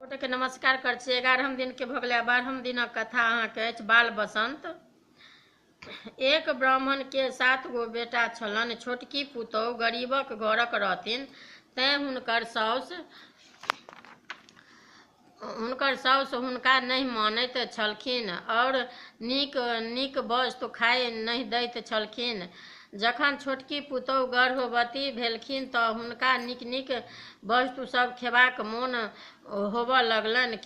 गोटेके नमस्कार करै छी। 11 दिनके भऽ गेलै। 12 दिनक कथा अहाँके अछि बाल बसंत। एक ब्राह्मण के 7 गो बेटा छलनि। छोटकी पुतोहु गरीबक घरक रहथिन, तेँ हुनकर साउस हुनका नहि मानैत छलखिन आओर नीक नीक वस्तु खाय नहि दैत छलखिन। जखन छोटकी पुतोहु गर्भवती भेलखिन तऽ हुनका नीक नीक वस्तु सब खेबाक मोन होबऽ लगलनि,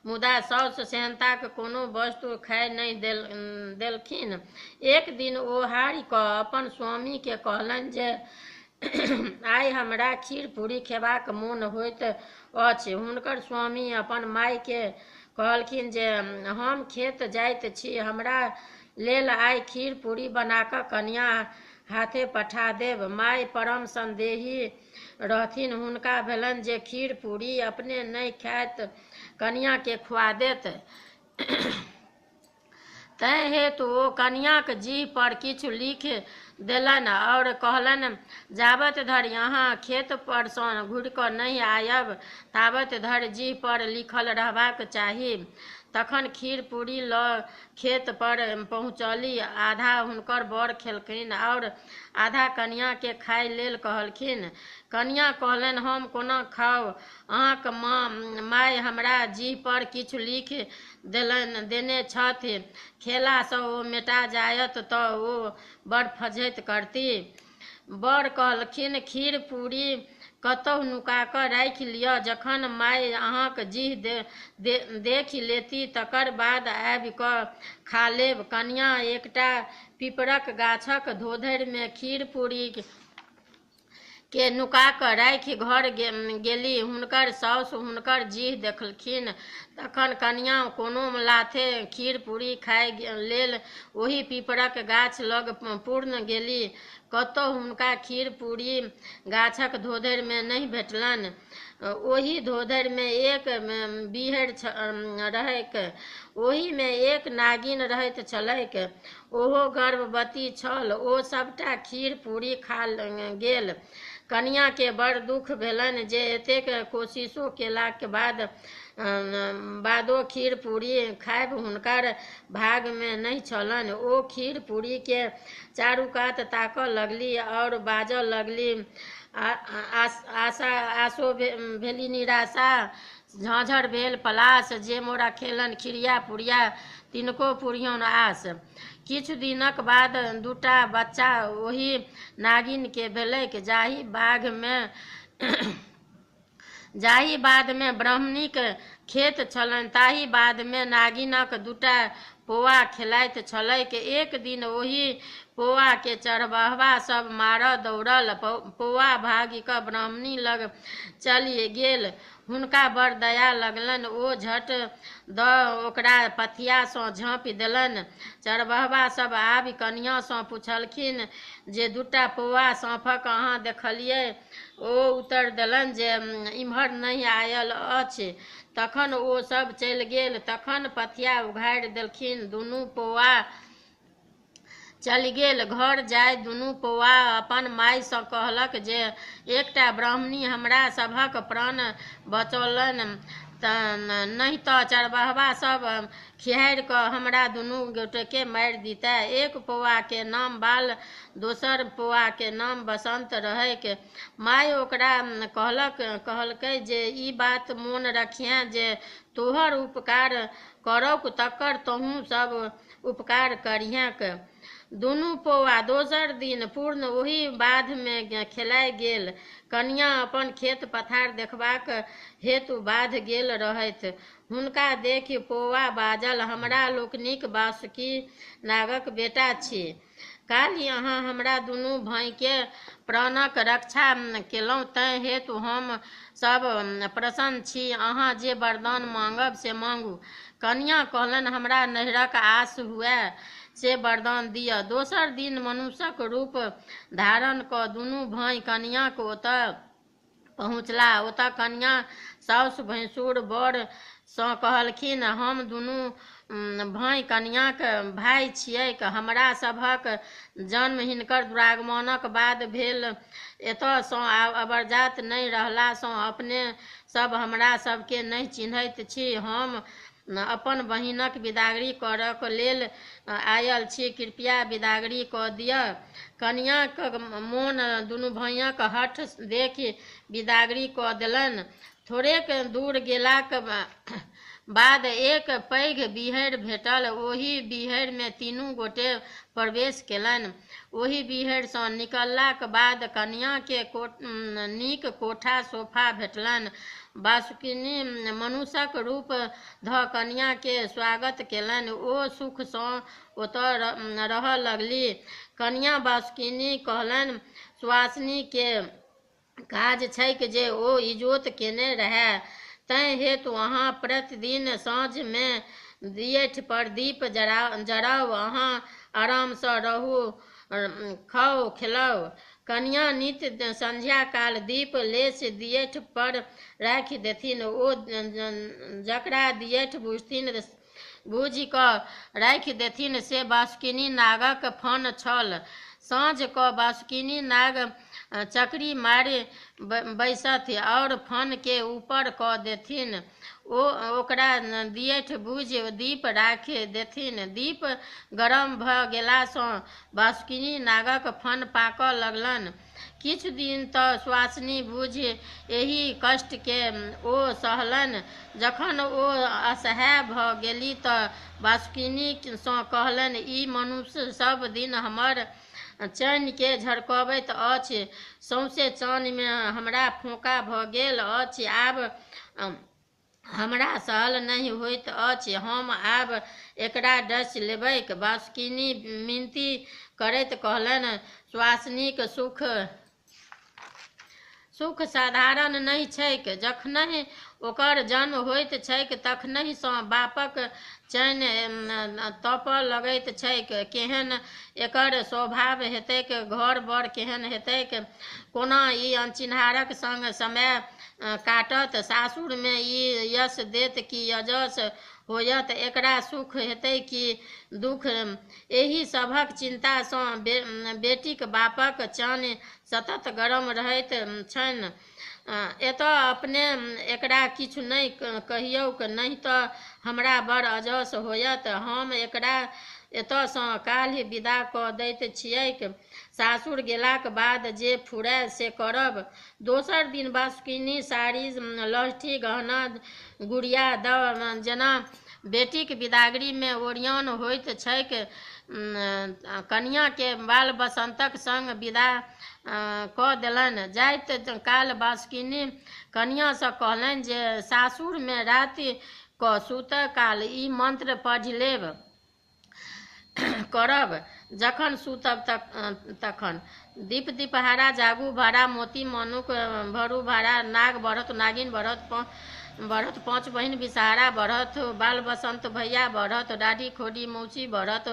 मुदा साउस सेहन्ताक कोनो वस्तु खाय नहि देलखिन। एक दिन ओ हारि कऽ अपन स्वामीके कहलनि जे आइ हमरा खीर पूरी खेबाक मोन होइत अछि। हुनकर स्वामी अपन मायके कहलखिन जे हम खेत जाइत छी, हमरा लेल आइ खीर पूरी बना कऽ कनिया हाथे पठा देब। माय परम संदेही रहथिन। हुनका भेलनि जे खीर पूरी अपने नहि खायत, कनियाके खुआ देत। तैं हेतु ओ कनियाक जीह पर किछु लिख देलनि आओर कहलनि, जाबत धरि अहाँ खेत पर सँ घुरि कऽ नहि आयब, ताबत धरि जीह पर लिखल रहबाक चाही। तखन खीर पूरी लऽ खेत पर पहुँचली। आधा हुनकर बर खेलखिन आओर आधा कनिया के खाय लेल कहलखिन। कनिया कहलनि, हम कोना खाउ? अहाँक माय हमरा जीह पर किछु लिख देने छथि। खेलासँ ओ मेटा जायत तऽ ओ बड़ फज्झति करती। बर कहलखिन, खीर पूरी कतहु नुका कऽ राखि लिअ। जखन माय अहाँक जीह देखि लेती, तकर बाद आबि कऽ खा लेब। कनिया एकटा पीपरक गाछक धोधरि मे खीर पूरी के नुका कऽ राखि घर गेली। हुनकर साउस हुनकर जीह देखलखिन। तखन कनिया कोनो लाथे खीर पूरी खाय लेल ओहि पीपरक गाछ लग पुनः गेली। कतहु हुनका खीर पूरी गाछक धोधरि मे नहि भेटलनि। ओहि धोधरि मे एक बीहड़ि रहैक। ओहि मे एक नागिन रहैत छलैक। ओहो गर्भवती छल। ओ सबटा खीर पूरी खा गेल। कनिया के बड़ दुख भेलनि जे एतेक कोशिशो केलाक बादो खीर पूरी खायब हुनकर भाग मे नहि छलनि। ओ खीर पूरी के चारू कात ताकऽ लगली आओर बाजऽ लगली, आशो भेली निराशा, झाँझर भेल पलास, जे मोरा खेलनि खिरिया पुरिया, तिनको पुरियौन आस। किछु दिनक बाद 2टा बच्चा ओहि नागिन के भेलैक। जाहि बाध मे ब्राह्मणीक खेत छलनि, ताहि बाध मे नागिनक 2टा पौआ खेलाइत छलैक। एक दिन ओहि पौआ के चरबाहा सब मारऽ दौड़ल। पौआ भागि कऽ ब्राह्मणी लग चलि गेल। हुनका बड़ दया लगलनि। ओ झट दऽ ओकरा पथिया सँ झाँपि देलनि। चरबाहा सब आबि कनिया सँ पुछलखिन जे 2टा पौआ साँपक अहाँ देखलियै? ओ उत्तर देलनि जे इम्हर नहि आयल अछि। तखन ओ सब चलि गेल। तखन पथिया उघारि देलखिन। दुनू पौआ चलि गेल। घर जाय दुनू पौआ अपन माय सँ कहलक जे एकटा ब्राह्मणी हमरा सभक प्राण बचौलनि, नहि तऽ चरबाहा सब खिहारि कऽ हमरा दुनू गोटेके मारि दितए। एक पौआ के नाम बाल, दोसर पौआ के नाम बसंत रहैक। माय ओकरा कहलकै जे ई बात मोन रखिहें जे तोहर उपकार करौक तकर तोहूँ सब उपकार करिहेंक। दुनू पौआ दोसर दिन पुनः ओही बाध मे खेलाय गेल। कनिया अपन खेत पथार देखबाक हेतु बाध गेल रहथि। हुनका देखि पौआ बाजल, हमरा लोकनि बासुकी नागक बेटा छी। काल्हि अहाँ हमरा दुनू भाँइ के प्राणक रक्षा केलहुँ, तैं हेतु हम सब प्रसन्न छी। अहाँ जे वरदान माँगब से माँगू। कनिया कहलनि, हमरा नैहरक आस हुअए से वरदान दिअ। दोसर दिन मनुष्यक रूप धारण कऽ दुनू भाँइ कनियाक ओतऽ पहुँचलाह। ओतऽ कनिया साउस भैंसुर बर सँ कहलखिन, हम दुनू भाइ कनियाँक भाइ छियैक। हमरा सभक जन्म हिनकर दुरागमनक बाद भेल। एतऽ सँ अबरजात नहि रहला सँ अपने सब हमरा सबके नहि चिन्हैत छी। हम अपन बहिनक बिदागरी करक लेल आयल छी। कृपया बिदागरी कऽ दिअ। कनियाँक मोन दुनू भाइक हठ देखि बिदागरी कऽ देलनि। थोड़ेक दूर गेलाक बाद एक पैघ बीहरि भेटल। ओहि बीहरि मे तीनू गोटे प्रवेश केलनि। ओहि बीहरि सँ निकललाक बाद कनियाँ के नीक कोठा सोफा भेटलनि। बासुकिनी मनुषक रूप धऽ कनियाँ के स्वागत केलनि। ओ सुख सँ ओतऽ रहऽ लगली। कनियाँ बासुकिनी कहलनि, सुवासिनी के काज छैक जे ओ इजोत केने रहए, तैं हेतु अहाँ प्रतिदिन साँझ मे दियठि पर दीप जराउ। अहाँ आराम सँ रहू, खाउ खेलाउ। कनियाँ नित्य संध्या काल दीप लेसि दियठि पर राखि देथिन। ओ जकरा दियठि बुझथिन बूझि कऽ राखि देथिन से बासुकिनी नागक फन छल। साँझ कऽ बासुकिनी नाग चकरी मारि बैसथि आओर फन के ऊपर कऽ देथिन। ओ ओकरा दियठि बूझि दीप राखि देथिन। दीप गरम भऽ गेला सँ बासुकिनी नागक फन पाकऽ लगलनि। किछु दिन तऽ सुवासिनी बूझि एहि कष्ट के ओ सहलनि। जखन ओ असहाय भऽ गेली तऽ बासुकिनी सँ कहलनि, ई मनुष्य सब दिन हमर चानि के झरकबैत अछि। सौंसे चानि मे हमरा फोंका भऽ गेल अछि। आब हमरा सहल नहि होइत अछि। हम आब एकरा डसि लेबैक। बासुकिनी मिनती करैत कहलनि, सुवासिनीक सुख साधारण नहि छैक। जखनहि ओकर जन्म होइत छैक तखनहि सँ बापक चैन तपऽ लगैत छैक। केहन एकर स्वभाव हेतैक, घर बर केहन हेतैक, कोना ई अनचिन्हारक संग समय काटत, सासुर मे ई यश देत कि अजस होयत, एकरा सुख हेतै कि दुख, एहि सभक चिन्ता सँ बेटीक बापक चानि सतत गरम रहैत छनि। एतऽ अपने एकरा किछु नहि कहियौक, नहि तऽ हमरा बड़ अजस होयत। हम एकरा एतऽ सँ काल्हि विदा कऽ दैत छियैक। सासुर गेलाक बाद जे फुराय से करब। दोसर दिन बासुकिनी साड़ी, लहठी, गहना गुड़िया दऽ जेना बेटीक बिदागरी मे ओरियान होइत छैक, कनियाँ के बाल बसन्तक संग विदा कऽ देलनि। जाइत काल बासुकिनी कनियाँ सँ कहलनि जे सासुर मे राति कऽ सुतय काल ई मंत्र पढ़ि लेब करब, जखन सुतब तखन। दीप दीपहारा जागू भारा, मोती मनुक भरू भारा, नाग बढ़त नागिन बढ़त, बढ़त पाँच बहिन विषहारा बढ़त, बाल बसंत भैया बढ़त, दाढ़ी खोड़ी मौसी बढ़त,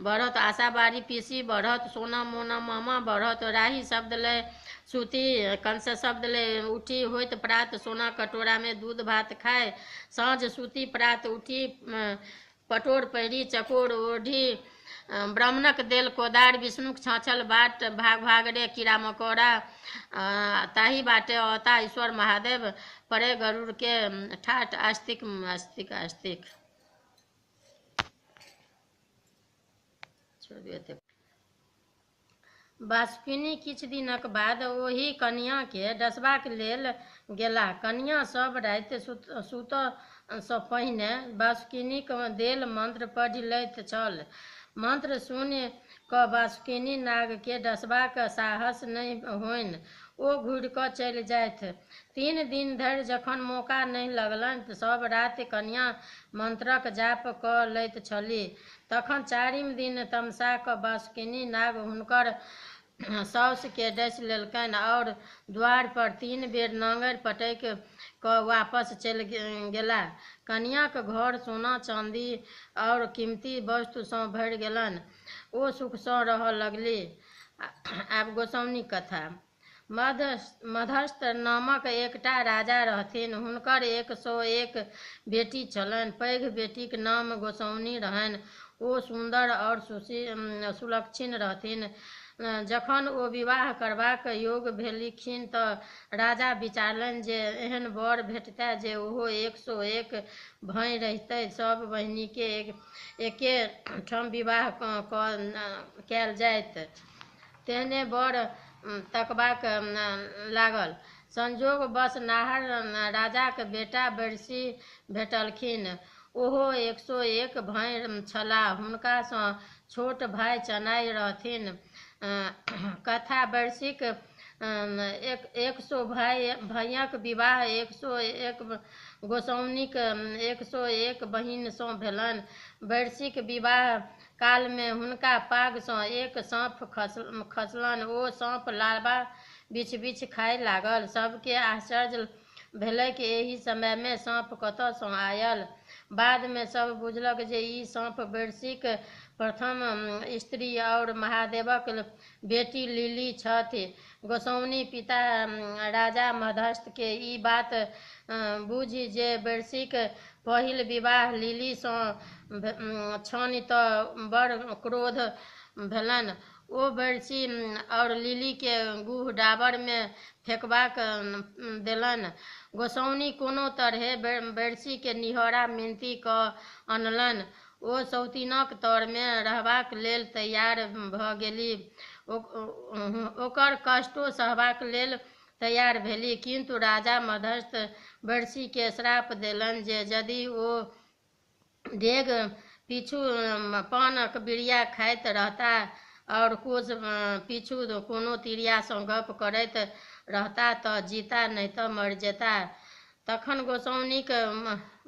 बढ़त आशाबाड़ी पीसी बढ़त, सोना मोना मामा बढ़त, राही शब्द लय सूती, कंस शब्द लय उठी, होइत प्रात सोना कटोरा में दूध भात खाय, साँझ सूती प्रात उठी, पटोर पहिरी चकोर ओढ़ी, ब्राह्मणक देल कोदारि, विष्णुक छाँछल बाट, भाग भाग रे कीड़ा मकोड़ा, ताहि बाटे औता ईश्वर महादेव, परे गरुड़ के ठाठ, आस्तिक आस्तिक आस्तिक। बासुकिनी किछु दिनक बाद ओहि कनियाँ के डसबाक लेल गेलाह। कनियाँ सब राति सुतऽ सँ पहिने बासुकिनीक देल मंत्र पढ़ि लैत छल। मंत्र सुनि कऽ बासुकिनी नाग के डसबाक साहस नहि होइन। ओ घुरि कऽ चलि जाथि। 3 दिन धरि जखन मौका नहि लगलनि, सब राति कनियाँ मंत्रक जाप कऽ लैत छलीह। तखन 4म दिन तमसा कऽ बासुकिनी नाग हुनकर साउस के डसि लेलकनि आओर द्वार पर 3 बेर नांगरि पटकि कऽ वापस चलि गेलाह। कनियाँक घर सोना चांदी आओर कीमती वस्तु सँ भरि गेलनि। ओ सुख सँ रहऽ लगलीह। आब गोसाउनिक कथा। मध्यस्थ नामक एकटा राजा रहथिन। हुनकर 101 बेटी छलनि। पैघ बेटीक नाम गोसाउनि रहनि। ओ सुन्दर और सुलक्षण रहथिन। जखन ओ विवाह करबाक योग्य भेलखिन त राजा विचारलनि जे एहन वर भेटय जे ओहो 101 भाँइ रहितै। सब बहिनके एके ठाम विवाह कयल जाइत। तेहने वर तकबाक लागल। संयोगवश नाहर राजाक बेटा बैरसी भेटलखिन। ओहो 101 भाँइ छलाह। हुनका सँ छोट भाइ चनाइ रहथिन। कथा बैरसीक 100 भाइक विवाह 101 गोसाउनिक 101 बहिन सँ भेलनि। बैरसीक विवाह काल मे हुनका पाग सँ एक साँप खसलनि। ओ साँप लाबा बिछि-बिछि खाय लागल। सबकेँ आश्चर्य भेलैक, एहि समय मे साँप कतय सँ आयल? बाद मे सब बुझलक जे ई साँप बैरसीक प्रथम स्त्री और महादेवक बेटी लीली छथि। गोसाउनि पिता राजा मध्यस्थ केँ ई बात बूझि जे बैरसीक पहिल विवाह लीली सँ छनि त बड़ क्रोध भेलनि। ओ बैरसी और लीली केँ गुह-डाबर मे फेकबा देलनि। गोसाउनि कोनो तरहें बैरसी केँ निहोरा मिनती क अनलनि। ओ सौतिनक तर मे रहबाक लेल तैयार भ गेली। ओकर कष्टो सहबाक लेल तैयार भेली। किन्तु राजा मध्यस्थ बैरसी केँ श्राप देलनि जे यदि ओ डेग पिछु पानक बिरिया खाइत रहताह और कोस पिछु कोनो तिरिया सँ गप्प करैत रहताह त जीताह, नहि त मरि जेताह। तखन गोसाउनिक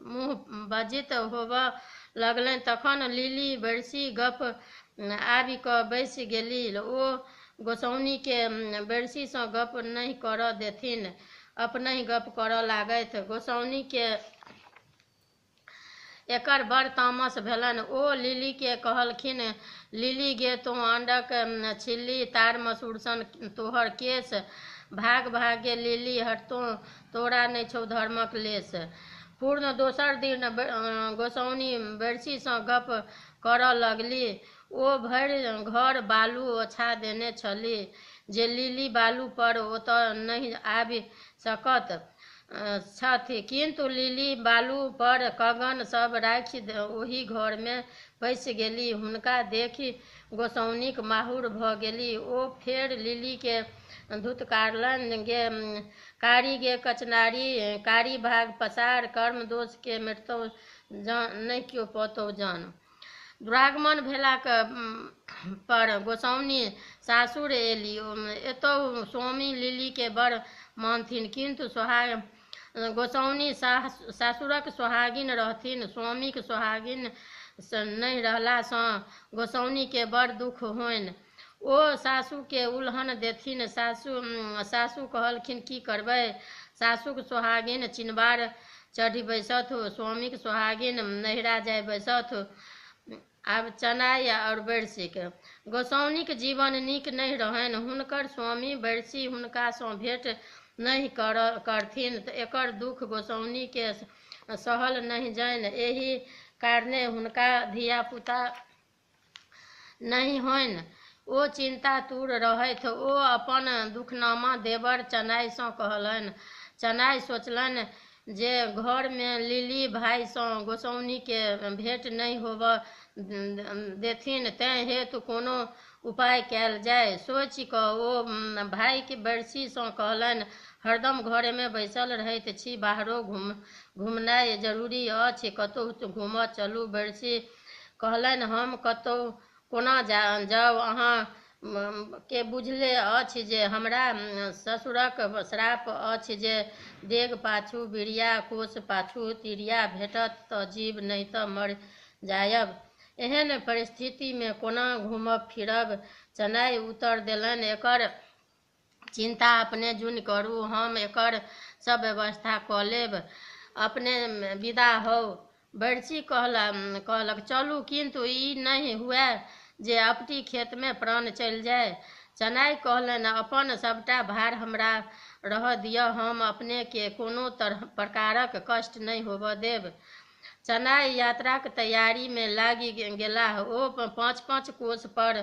मुँह बज्जित होबय लगलनि। तखन लीली बैरसी गप्प आबि क बैसि गेली। ओ गोसाउनि केँ बैरसी सँ गप्प नहि करऽ देथिन, अपनहि गप्प करऽ लागथि। गोसाउनि केँ एकर बड़ तामस भेलनि। ओ लीली केँ कहलखिन, लीली गे तों अंडक छिल्ली, तार मसूर सन तोहर केश। भाग-भाग गे लीली हटतौ, तोरा नहि छौ धर्मक लेश। पूर्ण दोसर दिन गोसाउनि बैरसी सँ गप्प करऽ लगली। ओ भरि घर बालु ओछा देने छली जे लीली बालु पर ओतय नहि आबि सकैत छथि। किन्तु लीली बालु पर कंगन सब राखि ओहि घर मे पैसि गेली। हुनका देखि गोसाउनिक माहुर भ गेलनि। ओ फेर लीली केँ धुतकारलनि, गे कारी गे कचनारी, कारी भाग पसार, कर्म दोष के मेटतौ नहि क्यो पौतौ जान। दुरागमन भेलाक पर गोसाउनि सासुर एली। एतहु स्वामी लीली केँ बड़ मानथिन। किन्तु गोसाउनि सासुरक सोहागिन रहथिन। स्वामीक सोहागिन नहि रहला सँ गोसाउनि केँ बड़ दुख होइन। ओ सासु केँ उलहन देथिन। सासु कहलखिन, की करबै? सासुक सोहागिन चिनबार चढ़ि बैसथु, स्वामीक सोहागिन नैहरा जाय बैसथु। आब चनाइ और बैरसीक। गोसाउनिक जीवन नीक नहि रहनि। हुनकर स्वामी बैरसी हुनका सँ भेंट नहि करथिन। एकर दुख गोसाउनि केँ सहल नहि जाइन। एहि कारणेँ हुनका धिया-पुता नहि होइन। ओ चिन्तातुर रहथि। ओ अपन दुखनामा देवर चनाइ सँ कहलनि। चनाइ सोचलनि जे घर मे लीली भाइ सँ गोसाउनि केँ भेंट नहि होबय देथिन, तेँ हेतु कोनो उपाय कयल जाय। सोचि क ओ भाइ बैरसी सँ कहलनि, हरदम घरे मे बैसल रहैत छी, बाहरो घुमनाइ जरूरी अछि, कतहु घुमऽ चलू। बैरसी कहलनि, हम कतहु कोना जाउ? अहाँ केँ बुझले अछि जे हमरा ससुरक श्राप अछि जे डेग पाछू बिरिया, कोस पाछू तिरिया भेटत त जीब, नहि त मरि जायब। एहन परिस्थिति मे कोना घुमब-फिरब? चनाइ उत्तर देलनि, एकर चिन्ता अपने जुनि करू, हम एकर सब व्यवस्था क लेब। अपने विदा होउ। बैरसी कहलक, चलू, किन्तु ई नहि हुअय जे अपटी खेत मे प्राण चलि जाय। चनाइ कहलनि, अपन सभटा भार हमरा रहऽ दिअ, हम अपनेकेँ कोनो प्रकारक कष्ट नहि होबऽ देब। चनाइ यात्राक तैयारीमे लागि गेलाह। ओ 5-5 कोस पर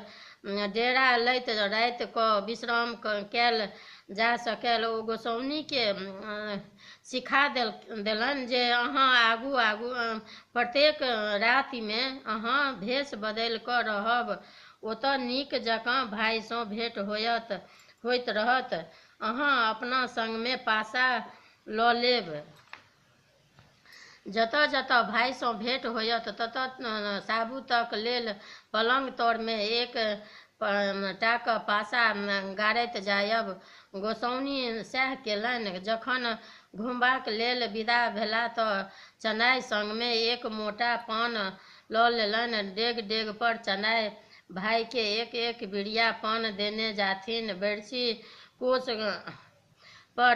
डेरा लैत राति कऽ विश्राम कयल जा सकय। ओ गोसाउनिकेँ सिखा देलनि जे अहाँ आगू-आगू प्रत्येक रातिमे अहाँ भेष बदलि कऽ रहब, ओतऽ नीक जकाँ भाइसँ भेंट होइत रहत। अहाँ अपना संगमे पासा लऽ लेब। जतऽ-जतऽ भाइसँ भेंट होयत ततऽ साबूतक लेल पलंग तरमे एक टा कऽ पासा गाड़ैत जायब। गोसाउनि सैह केलनि। जखन घुमबाक लेल विदा भेलाह तँ चनाइ संगमे एक मोटा पान लऽ लेलनि। डेग-डेग पर चनाइ भाइकेँ एक-एक बिरिया पान देने जाथिन। बेरसी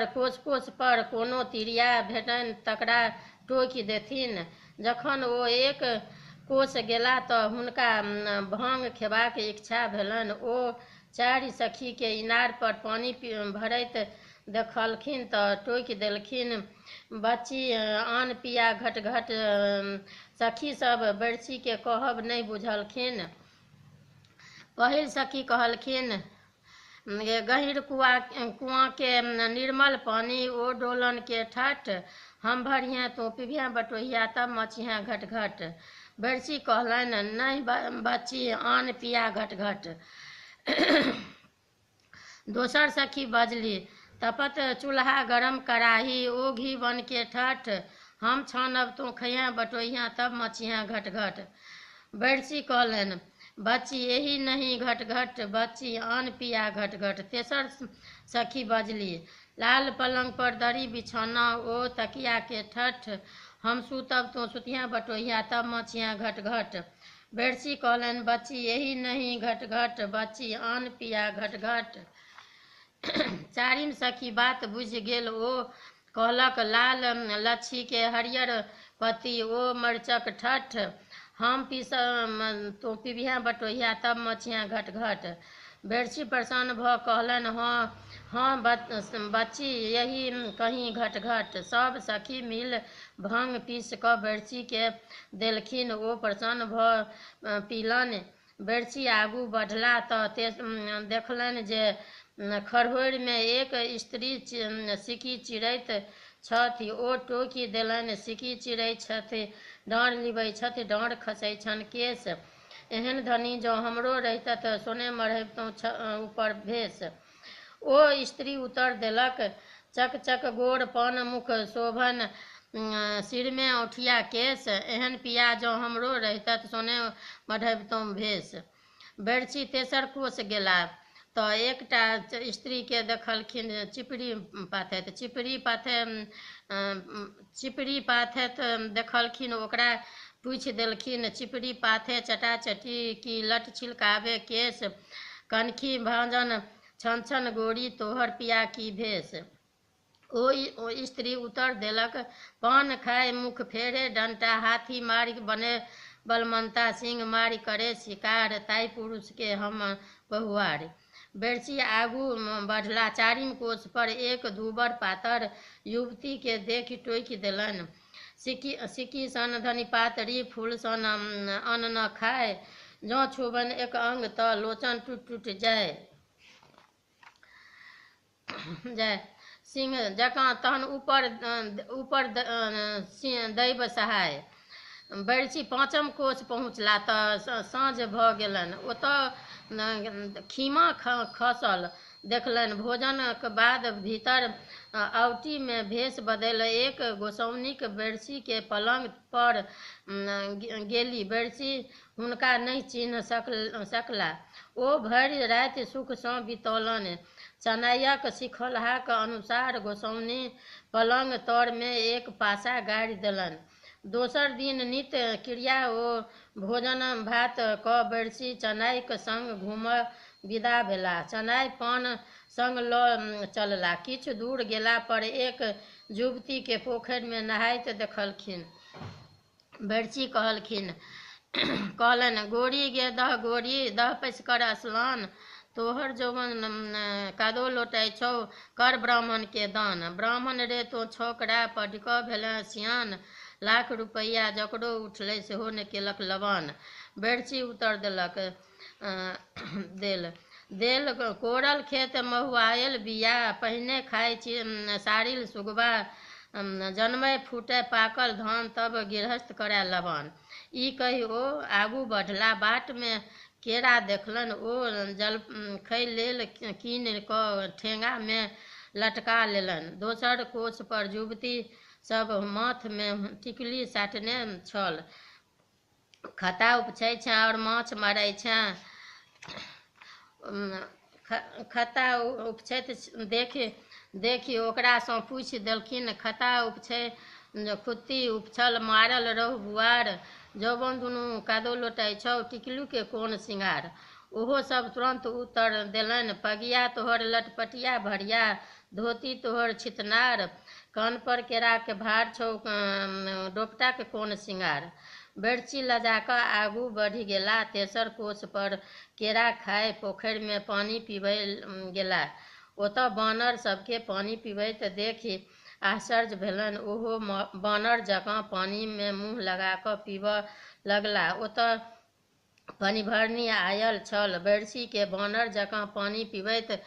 कोस-कोस पर कोनो तिरिया भेटनि तकरा टोकि देथिन। जखन ओ एक कोस गेलाह तँ हुनका भाङ खेबाक इच्छा भेलनि। ओ चारि सखीकेँ इनार पर पानि भरैत देखलखिन तँ टोकि देलखिन, बच्ची, आन पिया घट-घट। सखी सभ बैरसीक कहब नहि बुझलखिन। पहिल सखी कहलखिन, गहींर कुआँके निर्मल पानि, ओ डोलन के ठट्ठ, हम भरिहें तों पिबिहें बटोहिया, तब मचिहें घट-घट। बैरसी कहलनि, नहि बच्ची, आन पिया घट-घट। दोसर सखी बजली, तपत चूल्हा गरम कड़ाही, ओ घीबन के ठट्ठ, हम छानब तों खइहें बटोहिया, तब मचिहें घट-घट। बैरसी कहलनि, बच्ची, एहि नहि घट-घट, बच्ची, आन पिया घट-घट। तेसर सखी बजली, लाल पलंग पर दरी बिछौना, ओ तकिया के ठट्ठ, हम सूतब तों सुतिहें बटोहिया, तब मचिहें घट-घट। बैरसी कहलनि, बच्ची, एहि नहि घट-घट, बच्ची, आन पिया घट-घट। चारिम सखी बात बुझि गेल। ओ कहलक, लाल लच्छीके हरियर पत्ती, ओ मरिचक ठट्ठ, हम पीसब तों पिबिहें बटोहिया, तब मचिहें घट-घट। बैरसी प्रसन्न भऽ कहलनि, हँ, हँ बच्ची, यही कहीं घट-घट। सभ सखी मिलि भाङ पीसि कऽ बैरसीकेँ देलखिन। ओ प्रसन्न भऽ पीलनि। बैरसी आगू बढ़लाह तँ देखलनि जे खड़होरिमे एक स्त्री सिक्की चिरैत छथि। ओ टोकि देलनि, सिक्की चिरै छथि डाँड़ लिबै छथि डाँड़ खसै छनि केश, एहन धनी जँ हमरो रहितथि सोने मढ़बितहुँ ऊपर भेष। ओ स्त्री उत्तर देलक, चक-चक गोर पान मुख शोभन, सिरमे औंठिया केश, एहन पिया जँ हमरो रहितथि सोने मढ़बितहुँ भेष। बैरसी तेसर कोस गेलाह तँ एकटा स्त्रीकेँ देखलखिन चिपड़ी पाथैत। चिपड़ी पाथैत देखलखिन, ओकरा पूछि देलखिन, चिपड़ी पाथे चटाचटी की लट छिलकाबे केश, कनखी भाँजन छन-छन गोरी तोहर पिया की भेष। ओ स्त्री उत्तर देलक, पान खाय मुख फेरे डंटा, हाथी मारि बने बलमन्ता, सिंह मारि करे शिकार, ताहि पुरुषके हम बहुआरि। बैरसी आगू बढ़लाह। चारिम कोस पर एक दूबर-पातर युवतीकेँ देखि टोकि देलनि, सिक्की सन धनि पातरि, फूल सन अन्न न खाय, जँ छुबनि एक अंग तँ लोचन टूटि-टूटि जाय। सिंह जकाँ तहन ऊपर दैव सहाय। बैरसी पाँचम कोस पहुँचलाह तँ साँझ भऽ गेलनि। ओतऽ खीमा खसल देखलनि। भोजनक बाद भीतर आउटीमे भेष बदलि एक गोसाउनिक बैरसीक पलंग पर गेली। बैरसी हुनका नहि चिन्हि सकलाह। ओ भरि राति सुखसँ बितौलनि। चनाइक सिखौलहाक अनुसार गोसाउनि पलंग तरमे एक पासा गाड़ि देलनि। दोसर दिन नित्य क्रिया ओ भोजन-भात कऽ बैरसी चनाइक संग घुमऽ विदा भेलाह। चनाइ पान संग लऽ चललाह। किछु दूर गेला पर एक युवतीकेँ पोखरिमे नहाइत देखलखिन। बैरसी कहलनि, गोरी गे दह गोरी, दह पैसकर असलान, तोहर जौवन कादो लोटै छौ, कर ब्राह्मण के दान। ब्राह्मण रे तों छोकरा, पढ़ि कऽ भेलें सियान। लाख रुपैया जकरो उठलै, सेहो ने केलक लबान। बैरसी उत्तर देलक देल देल कोरल खेत महुआयल बीया, पहिने खाय छी सारिल सुगबा। जनमै फूटै पाकल धान, तब गृहस्थ करय लबान। ई कहि ओ आगू बढ़ला। बाटमे केरा देखलनि। ओ जलखै लेल कीन कऽ ठेंगामे लटका लेलनि। दोसर कोस पर युवती सब माथमे टिकुली साटने छल। खत्ता उपछै छेँ आओर माछ मारै छेँ। खत्ता उपछैत देखि देखि ओकरासँ पूछि देलखिन, खत्ता उपछै खुत्ती उपछल मारल रहु बुआर, जौबन दुनू कादो लोटाइ छौ, टिकलूके कोन सिंगार। ओहो सब तुरन्त उत्तर देलनि, पगिया तोहर लटपटिया भरिया, धोती तोहर छितनार, कानपर केराके भार छौ, दोपटाके कोन सिंगार। बैरसी लजा कऽ आगू बढ़ि गेला। तेसर कोस पर केरा खाय पोखरिमे पानि पीबय गेला। ओतऽ बानर सबके पानि पीबैत देखि आश्चर्य भेलनि। ओहो बानर जकाँ पानिमे मुँह लगा कऽ पीबऽ लगला। ओतऽ पनिभरनी आयल छल। बैरसीके बानर जकाँ पानि पीबैत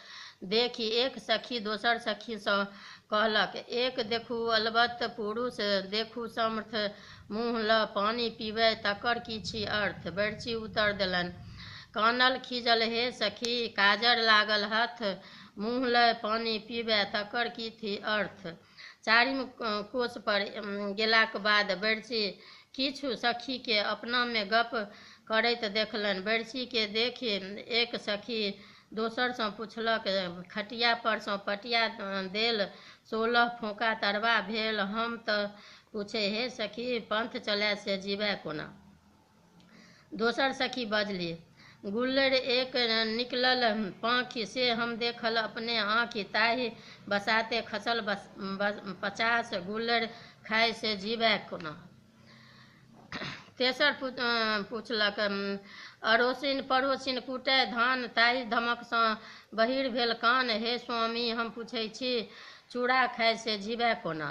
देखि एक सखी दोसर सखीसँ कहलक, एक देखू अलबत्त पुरुष, देखू समर्थ, मुँह लऽ पानि पीबय तकर की छी अर्थ। बैरसी उत्तर देलनि, कानल खीजल हे सखी, काजर लागल हथ, मुँह लय पानि पीबय तकर की थी अर्थ। चारिम कोस पर गेलाक बाद बैरसी किछु सखीके अपनामे गप करैत देखलनि। बैरसीके देखि एक सखी दोसरसँ पुछलक, खटिया परसँ पटिया देल, 16 फोंका तरबा भेल। हम तऽ पूछे हे सखी, पंथ चलय से जीबय कोना। दोसर सखी बजली, गुल्लरि एक निकलल पाँखि, से हम देखल अपने आँखि, ताहि बसाते खसल 50 गुल्लरि खाय से जीबय कोना। तेसर पुछलक, अड़ोसिन पड़ोसिन कूटय धान, ताहि धमकसँ बहिर भेल कान। हे स्वामी हम पूछै छी, चूड़ा खाय से जीबय कोना।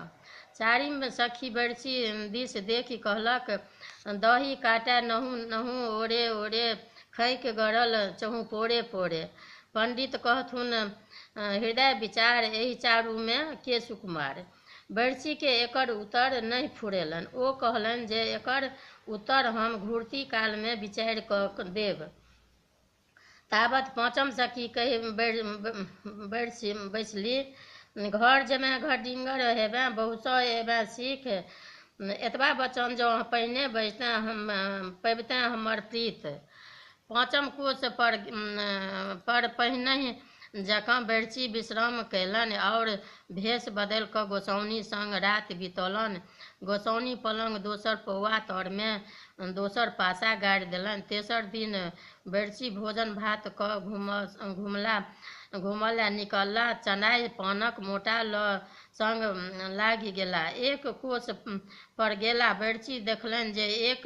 चारिम सखी बैरसी दिस देखि कहलक, दही काटय नहु नहु ओरे ओरे, खैक गड़ल चहु पोरे पोरे। पंडित कहथुन हृदय विचार, एहि चारूमे के सुकुमार। बैरसीके एकर उत्तर नहि फुरेलनि। ओ कहलनि जे एकर उत्तर हम घुरती कालमे विचारि कऽ देब। ताबत पाँचम सखी कहि बैरसी बैसली, घर जेबेँ घर डिंगर हेबेँ, बहुसँ एबेँ सीख, एतबा वचन जँ पहिने बजितेँ हम पबितेँ हमर प्रीत। पाँचम कोस पर पहिनहि जकाँ बैरसी विश्राम कयलनि आओर भेष बदलि कऽ गोसाउनि संग राति बितौलनि। गोसाउनि पलंग दोसर पौआ तरमे दोसर पासा गाड़ि देलनि। तेसर दिन बैरसी भोजन भात कऽ घूमऽ लए निकलला। चनाइ पानक मोटा लऽ संग लागि गेला। एक कोस पर गेला बैरसी देखलनि जे एक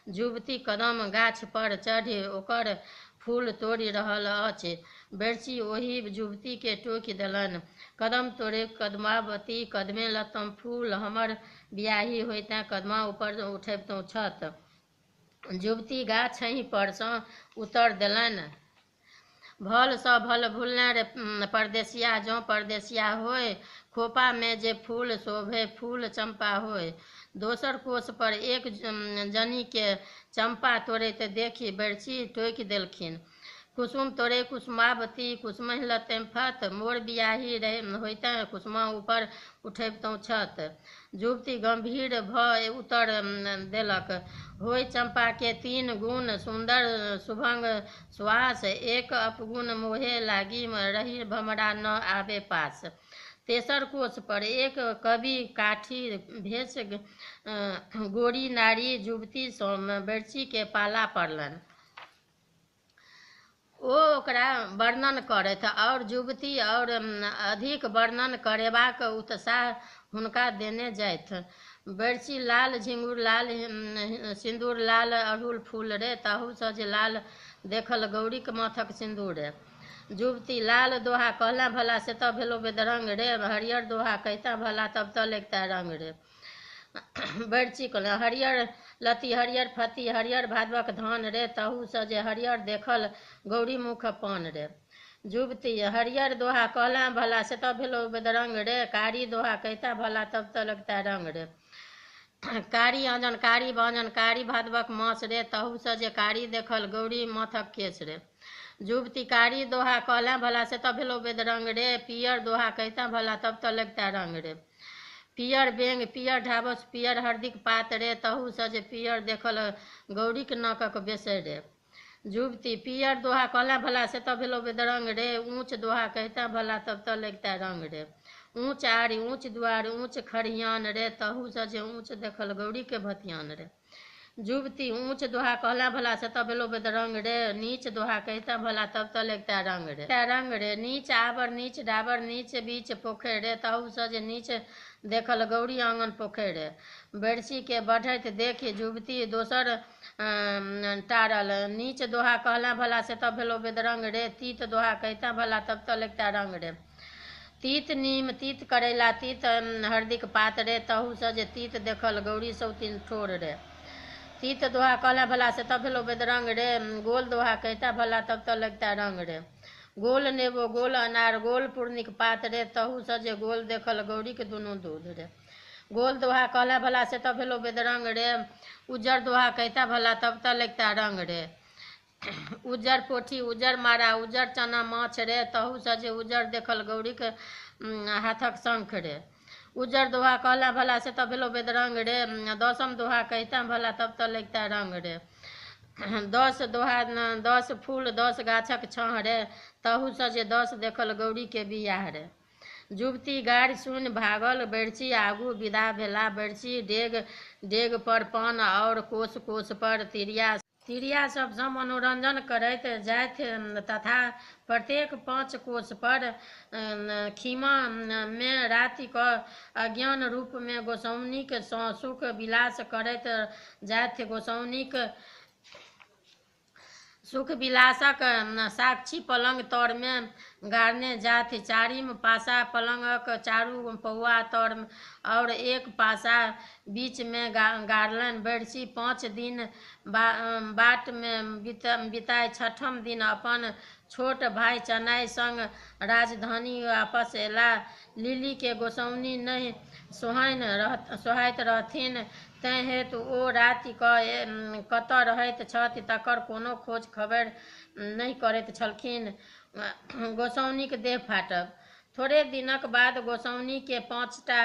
युवती कदम गाछ पर चढ़ि ओकर फूल तोड़ि रहल अछि। बैरसी ओहि युवतीके टोकि देलनि, कदम तोड़े कदमावती, कदमे लतम फूल, हमर बियाही होइते कदमा ऊपर उठबितहुँ छत। युवती गाछहि परसँ उतर देलनि, भल सँ भल भुलने रे परदेसिया, जँ परदेसिया होय, खोपामे जे फूल शोभे फूल चम्पा होय। दोसर कोस पर एक जनीके चम्पा तोड़ैत देखि बैरसी टोकि देलखिन, कुसुम तोड़े कुसुमावती, कुसुमहि लतेम फत, मोर बियाही होइते कुसुमा ऊपर उठबितहुँ छत। युवती गंभीर भऽ उत्तर देलक, होय चम्पाके तीन गुण, सुन्दर सुभंग सुवास, एक अपगुण मोहे लागी रही भमरा न आबे पास। तेसर कोस पर एक कवि काठी भेष गोरी नारी युवतीसँ बैरसीके पाला पड़लनि। ओ ओकरा वर्णन करथि आओर युवती आओर अधिक वर्णन करेबाक उत्साह हुनका देने जाथि। बैरसी लाल झिंगुर लाल सिन्दूर लाल अड़हुल फूल रे, ताहूसँ जे लाल देखल गौरीक माथक सिन्दूर रे। जुवती लाल दोहा कहला भला से तऽ भेलो बेदरंग रे, हरियर दोहा कहिता भला तब तऽ लगता रंग रे। बरछी कहलनि हरियर लत्ती हरियर फत्ती हरियर भादवक धान रे, तहूसँ जे हरियर देखल गौरी मुख पान रे। जुवती हरियर दोहा कहला भला से तऽ भेलो बेदरंग रे, कारी दोहा कहिता भला तब तऽ लगता रंग रे। कारी आँजन कारी बाँजन कारी भादवक मास रे, तहूसँ जे कारी देखल गौरी माथक केश रे। जुवती कारी दोहा कहला भला से तऽ भेलो बेदरंग रे, पियर दोहा कहिता भला तब तऽ लगता रंग रे। पियर बेंग पियर ढाबस पियर हरदिक पात रे, तहूसँ जे पियर देखल गौरीक नाकक बेसरि रे। जुवती पियर दोहा कहला भला से तऽ भेलो बेदरंग रे, ऊँच दोहा कहिता भला तब तऽ लगता रंग रे। ऊँच आरि ऊँच दुआरि ऊँच खरिहान रे, तहूसँ जे ऊँच देखल गौरीके भतियान रे। जुवती ऊँच दोहा कहला भला से तऽ भेलो बेदरंग रे, नीच दोहा कहिता भला तब तऽ लगता रंग रे। रंग रे नीच आबर नीच डाबर नीच बीच पोखरि रे, तहूसँ जे नीच देखल गौरी आँगन पोखरि रे। बरछीके बढ़ैत देखि जुवती दोसर टारल, नीच दोहा कहला भला से तऽ भेलो बेदरंग रे, तीत दोहा कहिता भला तब तऽ लगता रंग रे। तीत नीम तीत करैला तीत हरदिक पात रे, तहूसँ जे तीत देखल गौरी सौतिन ठोर रे। तीत दोहा कहला भला से तब भेलो बेदरंग रे, गोल दोहा कहिता भला तब तऽ लगता रंग रे। गोल नेबो गोल अनार गोल पूर्णिक पात रे, तहूसँ जे गोल देखल गौरीके दुनू दूध रे। गोल दोहा कहला भला से तब भेलो बेदरंग रे, उज्जर दोहा कहिता भला तब तऽ लगता रंग रे। उज्जर पोठी उज्जर मारा उज्जर चना माछ रे, तहूसँ जे उज्जर देखल गौरीके हाथक शंख रे। उज्जर दोहा कहला भला से तऽ भेलो बेदरंग रे, दसम दोहा कहिता भला तब तऽ लगता रंग रे। 10 दोहा 10 फूल 10 गाछक छाँह रे, तहूसँ जे 10 देखल गौरीके बियाह रे। जुवती गारि सुनि भागल, बरछी आगू विदा भेला। बरछी डेग डेग पर पान आओर कोस कोस पर तिरिया तिरिया सभसँ मनोरंजन करैत जाथि तथा प्रत्येक 5 कोस पर खीमा मे राति कऽ अज्ञान रूपमे गोसाउनिक सँ सुख विलास करैत जाथि। गोसाउनिक सुख विलासक साक्षी पलंग तरमे गाड़ने जाथि। चारिम पासा पलंगक चारू पौआ तर आओर एक पासा बीचमे गाड़लनि। बरछी 5 दिन बाटमे बिताय छठम दिन अपन छोट भाय चनाइ संग राजधानी वापस अयलाह। लिलीके गोसाउनि नहि सोहाइत रहथिन तें हेतु ओ राति कऽ कतऽ रहैत छथि तकर कोनो खोज खबरि नहि करैत छलखिन। गोसाउनिक देह फाटब। थोड़े दिनक बाद गोसाउनिके 5टा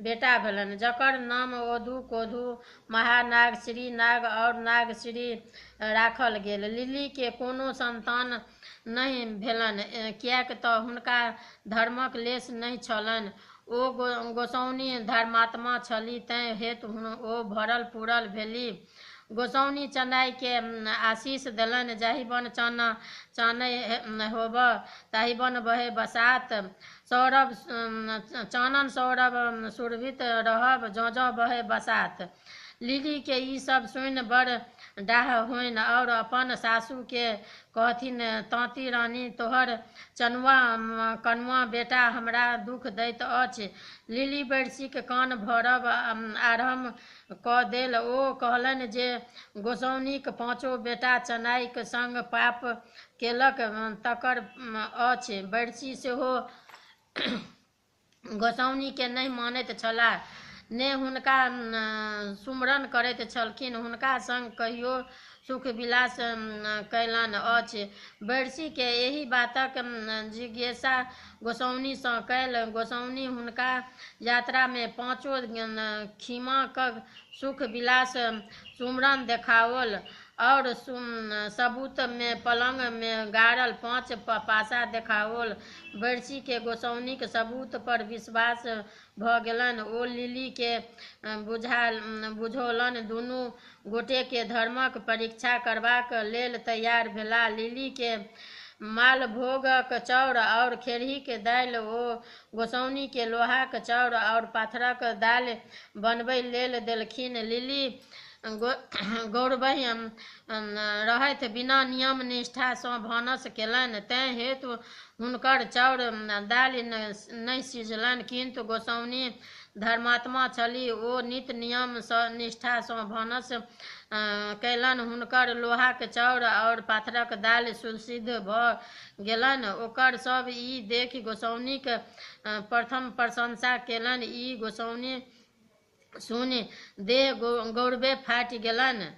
बेटा भेलनि, जकर नाम ओधु, कोधु, महानाग, श्रीनाग आओर नागश्री राखल गेल। लिलीके कोनो संतान नहि भेलनि, किएक तऽ हुनका धर्मक लेश नहि छलनि। ओ गोसाउनि धर्मात्मा छलीह तें हेतु ओ भरल पुरल भेलीह। गोसाउनि चनाइके आशीष देलनि, जाहि बन चानन होअय ताहि बन बहय बसात, सौरभ चानन सौरभ सुरभित रहब जँ जँ बहय बसात। लिलीके ई सब सुनि बड़ डाह होइन आओर अपन सासुके कहथिन, ताँती रानी, तोहर चनुआ कनुआ बेटा हमरा दुख दैत अछि। लिली बरछीक कान भरब आरम्भ कऽ देल। ओ कहलनि जे गोसाउनिक पाँचो बेटा चनाइक संग पाप केलक तकर अछि। बरछी सेहो गोसाउनिके नहि मानैत छलाह, ने हुनका सुमरन करैत छलखिन। हुनका संग कहियो सुख विलास कयलनि अछि। बरछीके एहि बातक जिज्ञासा गोसाउनिसँ कयल। गोसाउनि हुनका यात्रामे पाँचो खीमाक सुख विलास सुमरन देखाओल आओर सबूतमे पलंगमे गाड़ल 5 पासा देखाओल। बरछीके गोसाउनिक सबूत पर विश्वास भऽ गेलनि। ओ लिलीके बुझौलनि। दुनू गोटेके धर्मक परीक्षा करबाक लेल तैयार भेलाह। लिलीके मालभोगक चाउर आओर खेरहीक दालि ओ गोसाउनिके लोहाक चाउर आओर पाथरक दालि बनबै लेल देलखिन। लिली गौरवहि रहथि। बिना नियम निष्ठा सँ भानस केलनि, तेँ हेतु हुनकर चाउर दालि नहि सिझलनि। किन्तु गोसाउनि धर्मात्मा छलीह। ओ नित नियम निष्ठा सँ भानस कयलनि। हुनकर लोहाक चाउर आओर पाथरक दालि सुसिद्ध भऽ गेलनि। ओकर सभ ई देखि गोसाउनिक प्रथम प्रशंसा केलनि। ई गोसाउनि सुनि देह गौरवे फाटि गेलनि।